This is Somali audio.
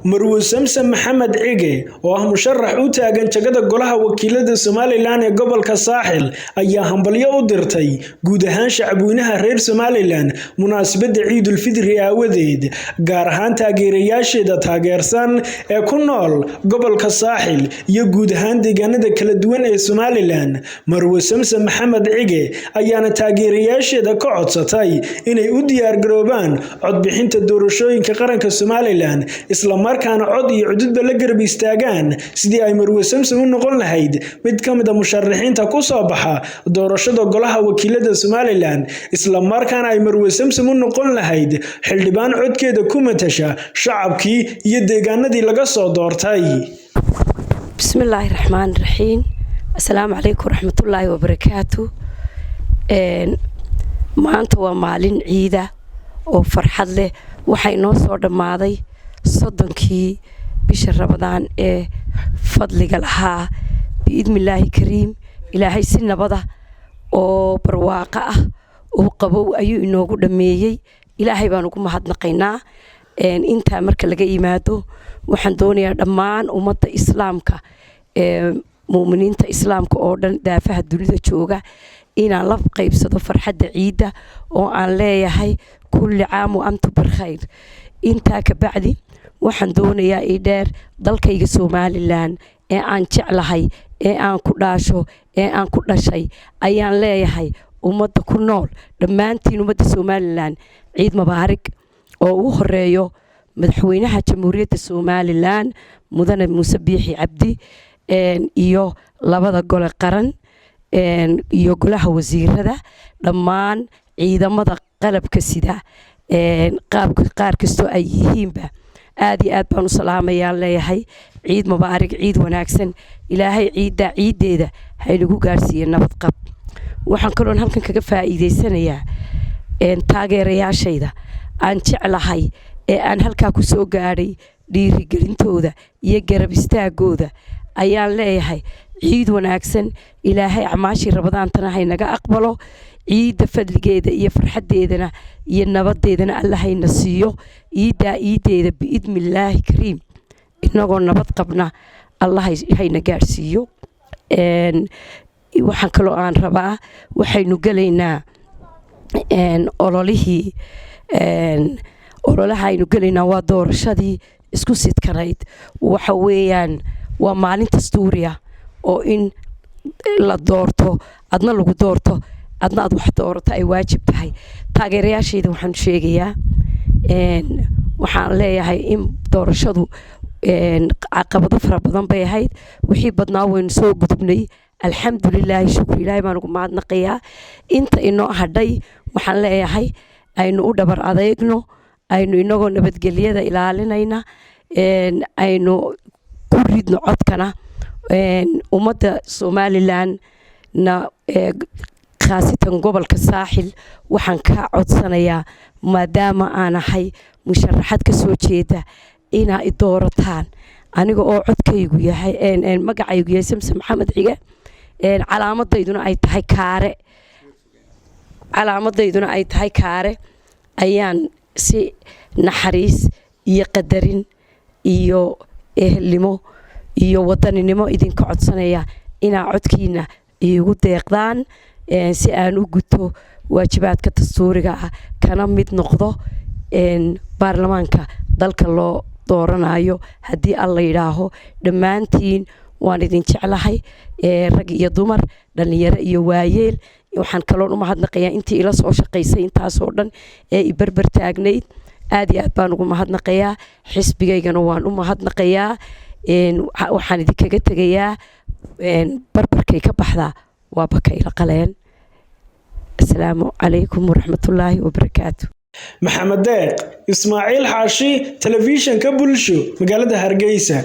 Marwo Samsam Maxamed Cige, oo ah musharax u taagan jagada Golaha Wakiilada Somalilan ee gobolka Saaxil, ayaa hambalyo u dirtay guud ahaan shacabweynaha reer Somalilan munaasabadda Ciidul Fidri aawadeed, gaar ahaan taageerayaasheeda taageersan ee ku nool gobolka Saaxil iyo guud ahaan deegaanada kala duwan ee Somalilan. Marwo Samsam Maxamed Cige ayaana taageerayaasheeda ka codsatay inay u diyaargaroobaan codbixinta doorashooyinka qaranka Somalilan, isla markaana cod iyo cududba la garab istaagaan sidii ay Marwo Samsam u noqon lahayd mid ka mid a musharaxiinta ku soo baxa doorashada Golaha Wakiilada Somalilan, isla markaana ay Marwo Samsam u noqon lahayd xildhibaan codkeeda ku matasha shacabkii iyo deegaanadii laga soo doortay. Bismillaahi raxmaani raxiim. Asalaamu calaykum waraxmatullaahi wabarakaatu. Maanta waa maalin ciida oo farxad leh. Waxaa inoo soo dhammaaday 30-kii bisha Rabadaan ee fadliga lahaa. Biidnillaahi kariim, Ilaahay si nabada oo barwaaqo ah oo qabow ayuu inoogu dhammeeyey. Ilaahay baan ugu mahadnaqaynaa. Intaa marka laga yimaado, waxaan doonayaa dhammaan ummadda Islaamka ee muuminiinta Islaamka oo dhan daafaha dunida jooga inaan la qaybsado farxadda ciidda oo aan leeyahay kulli caam wa antum bikhayr. Intaa ka bacdi, waxaan doonayaa ii dheer dalkayga Somalilan ee aan jeclahay, ee aan ku dhaasho, ee aan ku dhashay ayaan leeyahay ummadda ku nool dhammaantiin, ummadda Somalilan, ciid mubaarig, oo ugu horeeyo madaxweynaha Jamhuuriyadda Somalilan, Mudane Muuse Biixi Cabdi, iyo labada gole qaran iyo golaha wasiirada, dhammaan ciidamada qalabka sida qaabka qaar kastoo ay yihiinba, aad iyo aad baan u salaamayaan, leeyahay ciid mubaarig, ciid wanaagsan. Ilaahay ciiddaa ciiddeeda haynagu gaarsiiye nabad qab. Waxaan kaloon halkan kaga faa'iidaysanayaa taageerayaashayda aan jeclahay ee aan halkaa ku soo gaadhay dhiirigelintooda iyo garab istaagooda ayaan leeyahay ciid wanaagsan. Ilaahay acmaashii Rabadaantana haynaga aqbalo, ciidda fadligeeda iyo farxaddeedana iyo nabadeedana Alla hayna siiyo. Ciiddaa ciiddeeda biidnillaahi kariim inagoo nabad qabna Allah hayna gaadhsiiyo. Waxaan kaloo aan rabaa, waxaynu gelaynaa ololihii. Ololaha aynu gelaynaa waa doorashadii isku sidkanayd. Waxa weeyaan waa maalin dastuuriya oo in la doorto, adna lagu doorto, adna aad wax doorato ay waajib tahay. Taageerayaashayda waxaan sheegayaa, waxaan leeyahay in doorashadu caqabado fara badan bay ahayd. Wixii badnaa waynu soo gudubnay, alxamdulilaahi, shukri, Ilaahay baan ugu mahadnaqayaa. Inta inoo hadhay waxaan leeyahay aynu u dhabar adeegno, aynu inagoo nabadgelyada ilaalinayna aynu ku ridno codkana. Ummadda Somalilan na, khaasatan gobolka Saaxil, waxaan ka codsanayaa, maadaama aan ahay musharaxad ka soo jeeda, inaa i doorataan aniga oo codkaygu yahay, magacaygu yahay Samsam Maxamed Cige, calaamadayduna ay tahay kaare, calaamadayduna ay tahay kaare. Ayaan si naxariis iyo qadarin iyo ehelnimo iyo wadaninimo idinka codsanaya inaa codkiina iigu deeqdaan si aan u guto waajibaadka dastuuriga ah, kana mid noqdo baarlamaanka dalka loo dooranayo haddii Alla yidhaaho. Dhammaantiin waan idin jeclahay, rag iyo dumar, dhallinyaro iyo waayeel. Waxaan kaloon u mahadnaqayaa intii ila soo shaqaysay intaasoo dhan ee i berber taagnayd. Aad iyo aad baan ugu mahadnaqayaa. Xisbigaygana waan u mahadnaqayaa. Waxaan idinkaga tegayaa, barbarkay ka baxdaa waa bakayla qaleen. Asalaamu calaykum waraxmatullaahi wabarakaatu. Maxamed Deeq Ismaaciil Xaashi, Telefishanka Bulsho, magaalada Hargeysa.